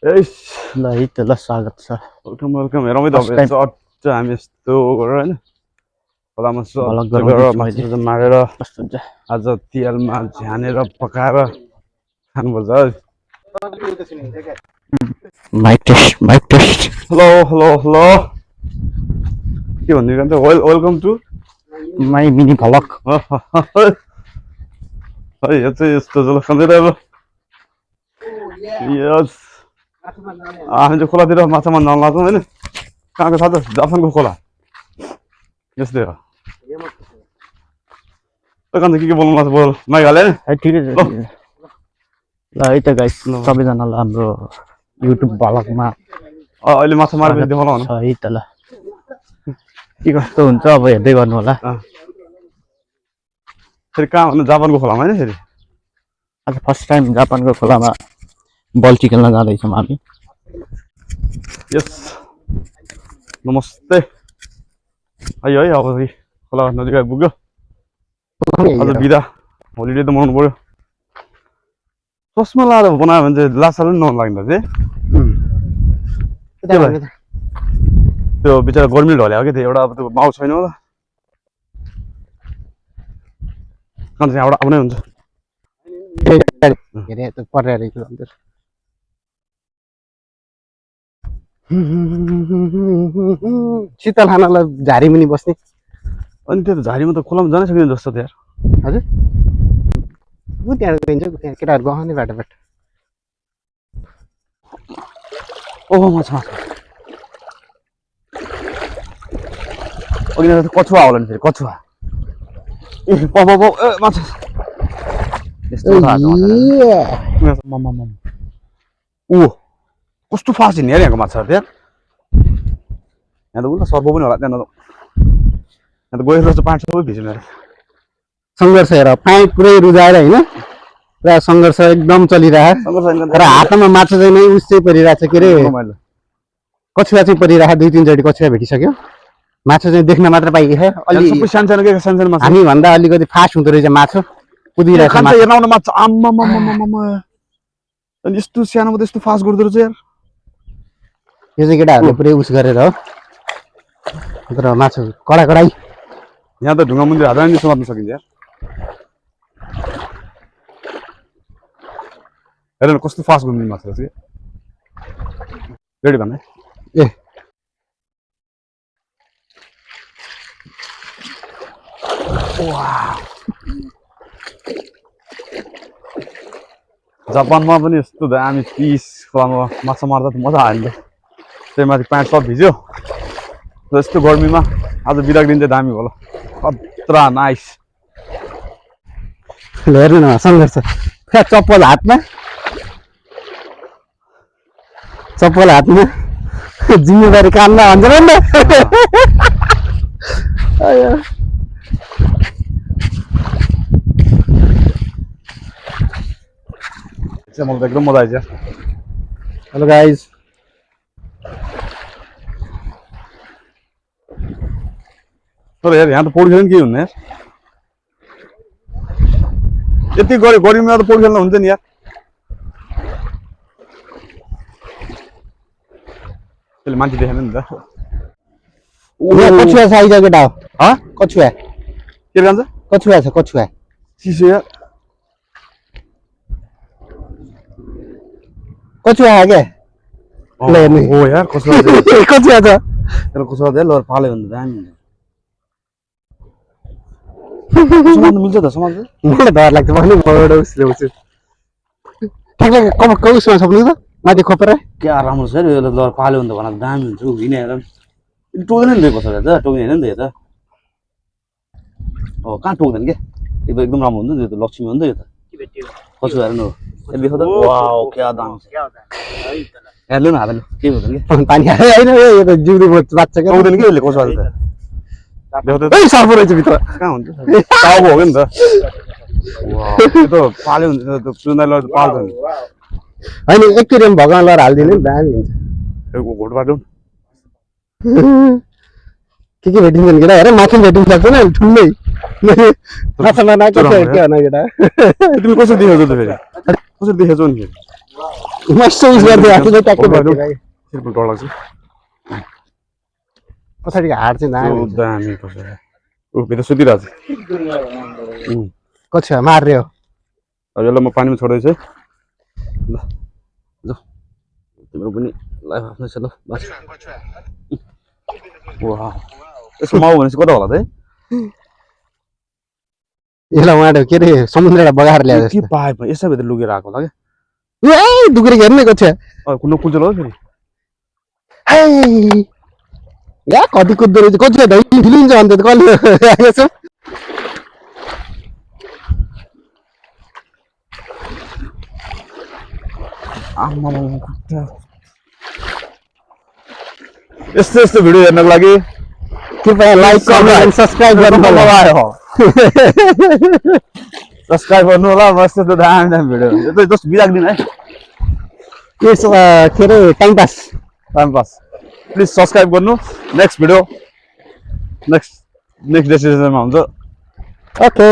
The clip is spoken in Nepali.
एस ल है त ल स्वागत छ वेलकम वेलकम हेरौँ है तपाईँ चट्ट हामी यस्तो गरेर होइन खोलामा भलक चट्ट गराउँदैछु गरेर मैले माछा मारेर कस्तो हुन्छ आज तेलमा झानेर पकाएर खानुपर्छ है। Mic test hello hello hello के भनिदिनु welcome to my mini vlog है यो चाहिँ यस्तो जल खाँदैन अब यस हामी चाहिँ खोलातिर माछा मार्न लाग्छौँ होइन कहाँको छ त जापानको खोला यस्तै हो कहाँ के बोल्नु लाग्छ बोल माइक हाले है ठिकै छ ल है त गाइस सबैजनालाई हाम्रो युट्युब भलकमा अहिले माछा मारेपछि देखाउनु छ है त ल के कस्तो हुन्छ अब हेर्दै गर्नु होला फेरि कहाँ भन्नु जापानको खोलामा होइन फेरि आज फर्स्ट टाइम जापानको खोलामा बल्छी खेल्न जाँदैछौँ हामी यस नमस्ते आयो है अब खोला नजिक आइपुग्यो आज बिदा होलिडे त मनाउनु पर्यो चस्मा लाएर बनायो भने चाहिँ लासा पनि नलाग्दा चाहिँ त्यो बिचरा गर्मी ढल्यो कि त्यो एउटा अब त्यो माउ छैन होला अन्त यहाँबाट आउनै हुन्छ शीतल खानालाई झारी मुनि बस्ने अनि त्यो झारीमा त खोलामा जानै सकिने जस्तो त यार हजुर ऊ त्यहाँ गइन्छ त्यहाँ केटाहरू गहने बाटोबाट ओहो माछा माछा अघि कछुवा होला नि फेरि कछुवा ए माछा यस्तो ऊ कस्तो फास्ट हिँड्ने यार यहाँको माछा त्यहाँ यहाँ त उता सर्प पनि होला त्यहाँ त गएर जस्तो 5 सबै भिज्यो मेरो सङ्घर्ष हेर पानी पुरै रुजाएर होइन पुरा सङ्घर्ष एकदम चलिरहेको र हातमा माछा चाहिँ नै उस चाहिँ परिरहेको छ के अरे कछुवा चाहिँ परिरहेको 2-3 चोटि कछुवा भेटिसक्यो माछा चाहिँ देख्न मात्र पाइएको अलि सानो माछा हामी भन्दा अलिकति फास्ट हुँदो रहेछ माछा कुदिरहेको छ हेर्न माछा आम्मा यस्तो सानोमा त यस्तो फास्ट गर्दो रहेछ यार यो चाहिँ केटाहरूले पुरै उस गरेर हो तर माछा कडाई यहाँ त ढुङ्गा मन्दिर हातमा नि समात्न सकिन्छ यार हेर न कस्तो फास्ट घुम्ने माछा चाहिँ रेडी भन्ने ए जापानमा पनि यस्तो दामी पिस खोलामा माछा मार्दा त मजा आयो नि त त्यही माथि प्यान्ट सब भिज्यो र यस्तो गर्मीमा आज बिदाको दिन चाहिँ दामी होला खतरा नाइस हेर्नु न सङ्घर्ष चप्पल हातमा जिम्मेवारी काममा भन्छ नि मलाई त एकदम मजा आइज हेलो गाइज तर यार यहाँ त पौडी खेल्नु के हुने यार यति गर्मीमा त पौडी खेल्न हुन्छ नि यार त्यसले मान्छे देखेन नि त कछुवा छ आइज केटा हो कछुवा के भन्छ कछुवा छ कछुवा चिसो यार कछुवा क्या हो यार कछुवा कछुवा छ कछुवा चाहिँ लर पाल्यो भने त दामी हुन्छ समात्नु मिल्छ त समात्नु मलाई डर लाग्छ भने मबाट उसले उस ठ्याक्क उसमा सक्नु त माथि खोपेर क्या राम्रो छ यो लर पाल्यो भने त भन दामी हुन्छ हिँडे हेर टोक्दैन नि त कछुवा त टोक्दैन होइन नि त यो त हो कहाँ टोक्दैन क्या एकदम राम्रो हुन्छ नि यो त लक्ष्मी हो नि त यो त कछुवा हेर्नु देखो त वाओ क्या दामी छ हेर्नु न हातले के हुँदैन कि पानी होइन यो त जिउको बाच्छ क्या टोक्दैन कि यसले कछुवा त देखो त सर्प रहेछ भित्र कहाँ हुन्छ टाउको हो नि त त्यो त पाल्यो भने त चुन्दा लर पाल्छ नि होइन एक्वेरियम भगवान लर हालिदिनु नि दामी हुन्छ घोट बाटो के भेटिन्छ नि केटा हेर माथि भेटिनु सक्दैन ठुलै माछा मार्न के भन केटा तिमी कसरी देखेछौ त फेरि कसरी देखेछौ नि फेरि मस्त उस गर्दै आएको छ ट्याक्कै भएर सिर्फ डर लाग्छ पछाडिको हाड चाहिँ दामी दामी कसो ऊ भित्र सुतिरहेको छ कछुवा मार्ने हो अब यसलाई म पानीमा छोड्दैछु है ल जाऊ तिम्रो पनि लाइफ आफ्नै छ ल बस वाह यसको माउ भनेपछि कता होला त यसलाई उहाँले के अरे समुद्रबाट बगाएर ल्याए के पाए यसै भित्र लुकेर आएको होला ए दुग्रे हेर्ने कछुवा कुन कुल्चो हो फेरि या कति कुद्दो रहेछ कछुवा धैली फिलिन्छ अन्त त कसले आएको छ यस्तो यस्तो भिडियो हेर्नको लागि कृपया लाइक कमेन्ट सब्सक्राइब गर्नु होला सब्सक्राइब गर्नु होला बस त्यो दामी दामी भिडियो यो त जस्ट बिराक दिन है यस के अरे टाइम पास प्लिज सब्सक्राइब गर्नु नेक्स्ट भिडियो नेक्स्ट डेस्टिनेसनमा हुन्छ ओके